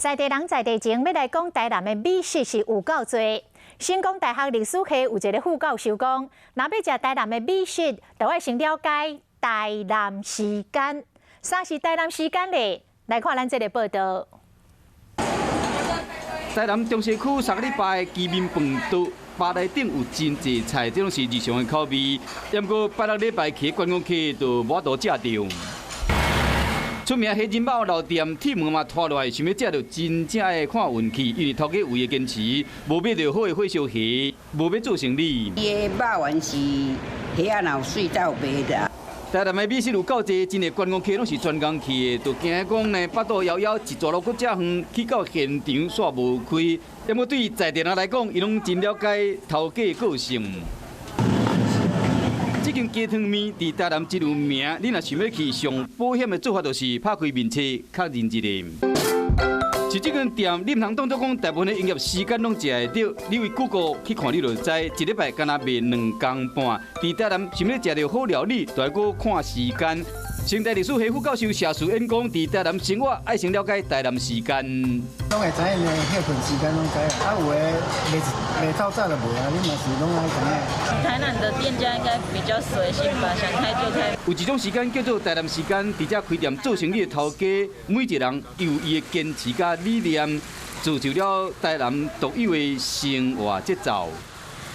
在地人在地情，欲來講台南的美食是有夠濟。成功大學歷史系有一个副教授講，若欲食台南的美食，就愛先了解台南時間。啥是台南時間咧？來看咱這个報道。台南中西區三个禮拜雞麵飯桌，吧內頂有真濟菜，這攏是日常的口味。毋過拜六禮拜去觀光客就無法度食著。出名黑金肉老店，鐵門嘛拖落來，想欲食著真正愛看運氣，因為頭家為的堅持，無買著好的火燒蝦，無欲做生理。伊的肉丸是蝦仔若有媠才有賣的。台南的美食有夠濟，真濟觀光客攏是專工去的，就驚講呢，腹肚枵枵，一逝路閣遮遠，去到現場煞無開。毋過對在地人來講，伊攏真了解頭家的個性。這間雞湯麵佇台南真有名，你若想欲去，上保險的做法就是拍開面冊確認一下。是這間店，你毋通當作講大部分的營業時間攏食會著，你為 Google 去看你就知，一禮拜干焦賣2工半。佇台南想欲食著好料理，就愛閣看時間。成大歷史系副教授謝樹演講，佇台南生活愛先了解台南時間。攏會知影歇睏時間攏知，啊有的袂袂透早就無啊，你嘛是攏愛知影。台南的店家應該比較隨性吧，想開就開。有一種時間叫做台南時間，佇遮開店做生意的頭家，每一個人有伊的堅持佮理念，造就了台南獨有的生活節奏。